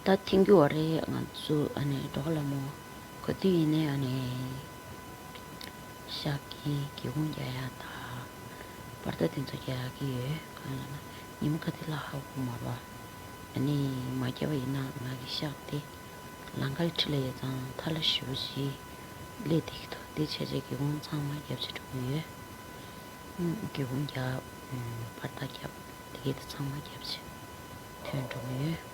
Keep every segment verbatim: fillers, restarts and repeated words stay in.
ད་ཐེངས་རྒྱུ་བ་རེད། ང་ཚོ་ཨ་ནི་འགྲོ་ལ་མོ་ག་དུས་ཡིན་ནའི་ཨ་ནི་ཤག་གི་སྒེའུ་ཁུང་རྒྱག་ཡ་ད་པར་ད་དེ་ཚོ་རྒྱག་གི་ཡོད། གང་ལ་ན་ཉི་མ་ག་དུས་ལ་ཧ་གོ་མ་རེད་པ། ཨ་ནི་མ་རྒྱབ་པ་ཡིན་ན་ང་གི་ཤག་དེ་ལམ་ཁའི་འཁྲིས་ལ་ཡོད་ཙང་ཐལ་ཞེ་པོ་ཞིག་སླེབས་བསྡད་ཀྱི་འདུག་དེ་བྱས་བྱས་སྒེའུ་ཁུང་ཚང་མ་རྒྱབ་བྱས་འགྲོ་གི་ཡོད། སྒེའུ་ཁུང་རྒྱབ། པར་ད་རྒྱབ། དེ་གའི་དེ་ཚང་མ་རྒྱབ་བྱས་ཐོན་འགྲོ་གི་ཡོད།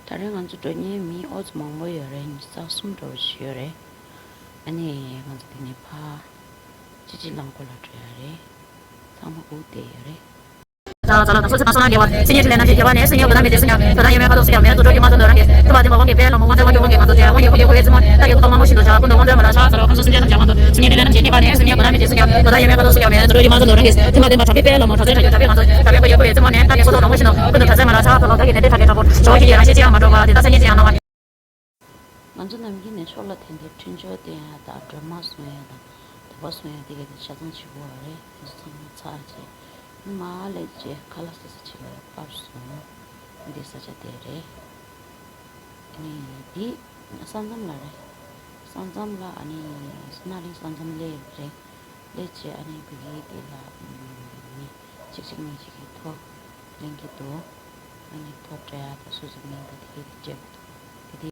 ད་རེས་ང་ཚོ་འགྲོ་མཁན་མི་ཨོ་ཙམ་མང་པོ་ཡོད་རེད། ཉི་ཤུ་རྩ་གསུམ་འདྲ་བོ་ཞིག་ཡོད་རེད། ཨ་ནི་ང་ཚོ་དེ་ནས་ཕར་ཅི་ཅི་རླངས་འཁོར་ལ་འགྲོ་ཡ་རེད། ཚང་མ་སྒུག་བསྡད་ཡོད་རེད། ང་ཚོ་ནམ་རྒྱུན་ནས་ཕྱོགས་ལ་དེ་འདྲའི་འཕྲིན་བཅོལ་སྟོན་ཡ་དང་དད་པ་སྲུང་ཡ་དང་སྒྲོལ་མ་སྲུང་ཡ་དེ་གའི་དེ་ཆ་ཚང་ཆེ་བོ་རེད། ཨ་ནི་ཚང་མ་ཚར་རྗེས་མར་སླེབས་རྗེས་ཁ་ལག་ཟ་ས་ཅིག་ལ་ཕར་སོང་། འདི་ས་ཆ་དེ་རེད། ཨ་ནི་འདི་ས་མཚམས་ལ་རེད། ས་མཚམས་ལ་ཨ་ནི་སྣ་རིང་ས་མཚམས་སླེབས་རེད། སླེབས་རྗེས་ཨ་ནི་བི་གའི་དེ་ལ་མི་གཅིག་གཅིག་གཉིས་གཅིག་གིས་ཐོ་ལེན་གྱི་འདུག་ཨ་ནི་ཐོ་སྤྲད་ཡ་དང་སུ་ཚོ་མིང་དང་དེ་གའི་དེ་སྤྲད་དགོས་འདུག་དེ་དེ།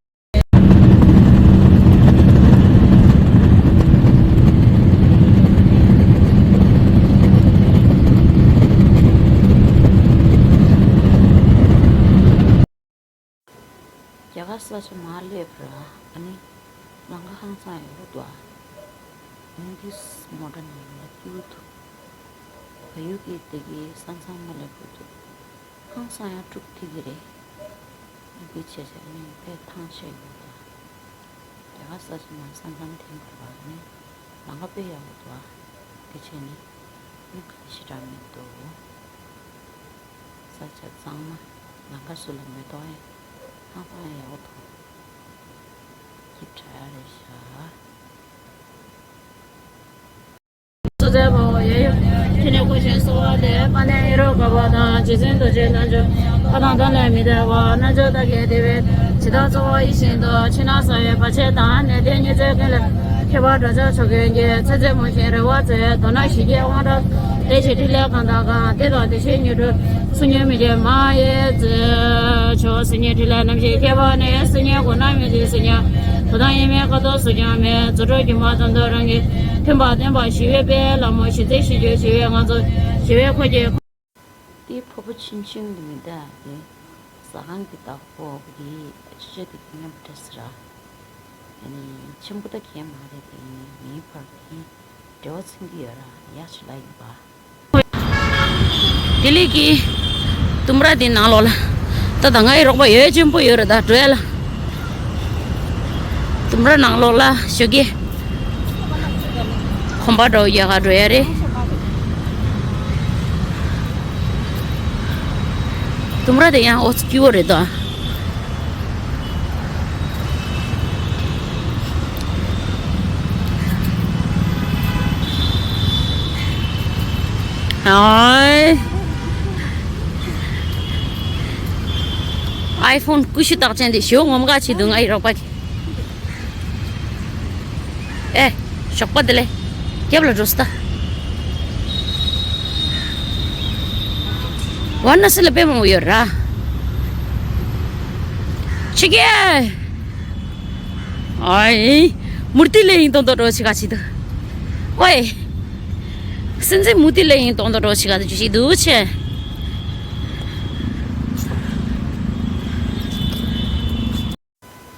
རྒྱ་གར་ས་ཆ་མར་སླེབས་ར། ཨ་ནི་ལམ་ཁ་ཧང་སང་ཡག་པོ་འདུག་ཨ་ནི་འདི་མོ་ཊ་ནང་ལ་སྐྱིད་པོ་འདུག་བལ་ཡུལ་གྱི་དེ་གའི་ས་མཚམས་མ་སླེབས་པོ་འདུག་ཧང་སང་ཡང་དཀྲུག་ཐིག་གི་རེད། འདི་བྱས་བྱས་ནས་དཔེ་ཐང་ཆད་ཡོད་ལ། རྒྱ་གར་ས་ཆ་ནང་ས་མཚམས་དེ་མ་བར་ནས་ལམ་ཁ་དཔེ་ཡག་པོ་འདུག་ཨ། དེ་བྱས་ནས་ནི་ག་ཞེ་དྲག་མི་འདུག་ས་ཆ་གཙང་མ། ལམ་ཁ་སུ་ལ་མེ་ཏོག་ཡང་ཧང་སང་ཡག་པོ་འདུག་སྐྱིད་དྲགས་རེད་ཤག་སུ་མཛད་པའོ། ཡ་ཡོ། ཁྱེད་ནི་སྐུ་ཞིང་གསོ་བ་ལས། དཔལ་ལྡན་ཨེ་རོ་ཀ་པ་དང་། རྗེ་བཙུན་རྡོ་རྗེ་རྣལ་འབྱོར། བཀའ་དང་དོན་ལས་མི་འདའ་བ། རྣལ་འབྱོར་བདག་གིས་བདེ་བའི་ཇི་ལྟར་འཚོ་བ་ཡི་ཞིང་དུ། ཕྱི་ནང་གསང་བའི་བར་ཆད་དང་། ནད་གདོན་ཉེན་ཚེ་ཀུན་ལས། ཁྱད་པར་འགྲོ་འཆག་ཕྱོགས་ཀུན་གྱི། ཚེ་ཚེ་མུ་བཞིན་རེ་བ་མཛད། མདོར་ན་ཞི་རྒྱས་དབང་དྲག་ལས་ཀྱི་ཕྲིན་ལས་གང་དང་གང་། བདེ་དང་བདེ་གཤེགས་མྱུར་འགྲུབ། སུ་མྱུར་མི་སྐྱེ་མ་ཡི་མཛོད། ཆོས་སྲིད་གཉིས་ཕྲིན་ལས་རྣམ་བཞི་ཁྱད་པར་ནི། སྲིད་གཉིས་སྒོ་ནས་མི་འཛིན་སྲིད་གཉིས། དོན་དམ་དབྱེར་མེད་ཁ་དོག་སུ་ཀྱང་མེད། རྫུ་འཕྲུལ་སྒྱུ་མ་ཙམ་དུ་རང་གིས། མཐུན་པ་བསྟན་པ་ཞི་བའི་དཔལ་ལ་མོ། ཞི་མཛད་ཞི་བྱེད་ཞི་བའི་ངང་ཚུལ། ཞི་བའི་འཁོར་གྱི། དེའི་ཕོ་བོ་ཆུང་ཆུང་དེ་མི་འདའ་དེ། ཟ་ཁང་གི་བདག་པོ་གི་ཆུ་ཆ་དེ་གི་མཉམ་པོ་འདྲ་ཟེར་ར། ཨ་ནི་ཆེན་པོ་ད་གས་མ་རེད་དེ། ཡིན་ནའི་མིའི་བར་གྱི་འབྲེལ་བ་མཚོན་གྱི་ཡོད་ར། ཡག་ཤོས་ལ་ཡིན་པ། དེ་ལས་ཀྱི་ལྡུམ་ར་དེ་ནང་ལོགས་ལ། ད་ད་ང་ཡི་རོགས་པ་ཡོད་ཆེན་པོ་ཡོད་རེད། ད་འགྲོ་ཡ་ལ། ལྡུམ་ར་ནང་ལོགས་ལ་ཞོགས་ཀས་གོམ་པ་འགྲོ་ཡ་ག་འགྲོ་ཡ་རེད། ལྡུམ་ར་དེ་ཡང་ཨོ་ཙི་སྐྱིད་པོ་རེད་ད། ཨའི། ཨའི་ཕོན་ཀུ་ཤུ་རྟགས་ཅན་དེ་ཞོ་ངོམ་ག་ཆེ་འདུག་ང་ཡི་རོགས་པ་གི། ཨེ། ཞོགས་པ་དེ་ལས། རྒྱབ་ལ་འགྲོ་སྟ། ཝ་ན་སི་ལ་དཔེ་མང་པོ་ཡོད་ར། ཆི་གེ། ཨའི། མུར་ཏི་ལེ་ཡིན་ཏོང་ཏོ་འགྲོ་ཆི་ག་ཆི་དུ། ཝའི། སྲིད་འཛིན་མུ་ཏི་ལེ་ཡིན་ཏོང་ཏོ་འགྲོ་ཆི་ག་དུ་ཇུ་ཞིག་འདུག་ཆེ།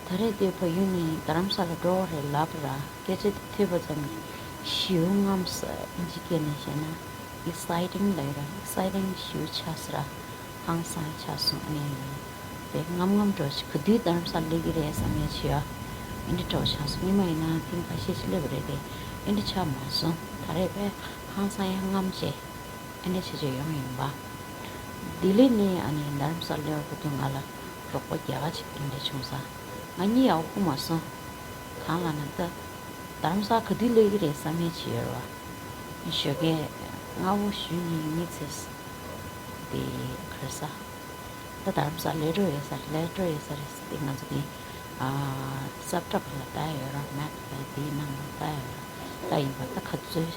ད་རེས་ དེ་ཕ་ཡུལ་ནས་རྡ་རམ་ས་ལ་འགྲོ་བ་རེད་ལབ་ར། སྐད་ཆ་དེ་ཐོས་པ་ཙམ་གྱིས་ཞེ་པོ་དངངས་སོང་། ཨིན་ཇི་སྐད་ནས་བཤད་ན་ཨེག་སའི་ཊིང་ལབ་ར། ཨེག་སའི་ཊིང་ཞེ་པོ་ཆགས་སོང་ར། ཧང་སང་ཆགས་སོང་། ཨ་ནི་དེ་དངངས་དངངས་འདྲ་བོ་ཞིག་ག་དུས་རྡ་རམ་ས་ལ་སླེབས་ཀྱི་རེད་བསམ་ཡ་ཅིག་ཡ། ཨེ་འདྲ་འདྲ་བོ་ཆགས་སོང་། སྔོན་མ་ཡིན་ན་ཐེངས་ཁ་ཤས་ཤིག་སླེབས་པ་རེད་དེ། ཨེ་འདྲ་ཆགས་མ་སོང་། ད་རེས་དཔེ་ཧང་སང་ཡ་དངངས་བྱས། ཨ་ནི་བྱས་བྱས་ཡོང་ཡིན་པ། ལྡི་ལི་ནས་ཨ་ནི་རྡ་རམ་ས་ལ་སླེབས་པ་བར་དུ་ང་ལ་རོགས་པ་རྒྱ་གར་ཅིག་དེ་འདྲ་བྱུང་སོང་། ང་གཉིད་ཡག་པོ་ཁུག་མ་སོང་། གང་ལབ་ན་ད་རྡ་རམ་ས་ག་དུས་སླེབས་ཀྱི་རེད་བསམ་ཡས་ཅིག་ཡོད་རེད་བ། ཞོགས་ཀས་སྔ་པོ་གཞོན་ནུ་གཉིད་སད་དེ་ག་རེ་ཟ། ད་རྡ་རམ་ས་ལ་སླེབས་འགྲོ་ཡོད་ས་རེད། སླེབས་འགྲོ་ཡོད་ས་རེད་ཟེར་དེ་ང་ཚོ་གི་ཨ་སབ་ཊ་ཁ་ལ་ལྟ་ཡོད་ར། མེབ་ལ་དེའི་ནང་ལ་ལྟ་ཡོད་ར། ད་ཡིན་པ་ད་ག་ཚོད་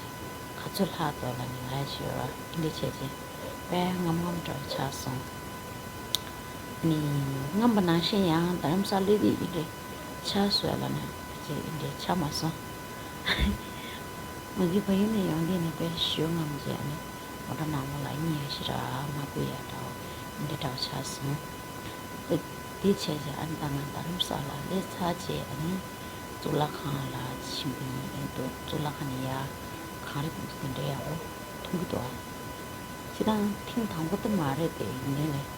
ག་ཚོད་ལྷག་འདུག་ལབ་ནས་ལབ་ཡ་ཅིག་ཡོད་ར། འདི་འདྲ་བྱས་རྗེས་དཔེ་དངངས་དངངས་འདྲ་བོ་ཆགས་སོང་། ནི་དངངས་པ་ནང་བཞིན་ཡང་རྡ་རམ་ས་ལ་སླེབས་དུས་འདི་འདྲ་ཆགས་སོང་ལབ་ན་ཅིག་འདི་འདྲ་ཆགས་མ་སོང་། ང་གི་ཕ་ཡུལ་ནས་ཡོང་དུས་ནས་དཔེ་ཞེ་པོ་དངངས་བྱས་ནས་མོ་ཊ་ནང་ལོགས་ལ་གཉིད་ཡ་ཞིག་ར་མ་ཁུག་ཡ་འདྲ་བོ་འདི་འདྲ་བོ་ཆགས་སོང་། དེ་བྱས་རྗེས་ཨ་ནི་ད་ང་རྡ་རམ་ས་ལ་སླེབས་ཚར་རྗེས་ཨ་ནི་གཙུག་ལག་ཁང་ལ་ཕྱིན་པ་ཡིན་འདུག་གཙུག་ལག་ཁང་ནས་ཡར་གངས་རི་དེ་འདྲ་ཡག་པོ་མཐོང་གི་འདུག་ཨ། སྤྱིར་བཏང་ཐེངས་དང་པོ་དེ་མ་རེད་དེ། ཡིན་ནའི་ལས་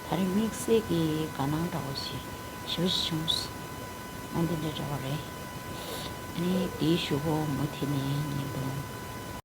ད་རེས་དམིགས་བསལ་གྱི་དགའ་སྣང་འདྲ་བོ་ཞིག་ཞེ་པོ་ཞིག་བྱུང་སོང་། ཨ་འདི་འདྲ་འདྲ་བོ་རེད། ཨ་ནི་དེའི་གཞུག་གུ་མུ་མཐུད་ནས་བརྙན་ཐུང་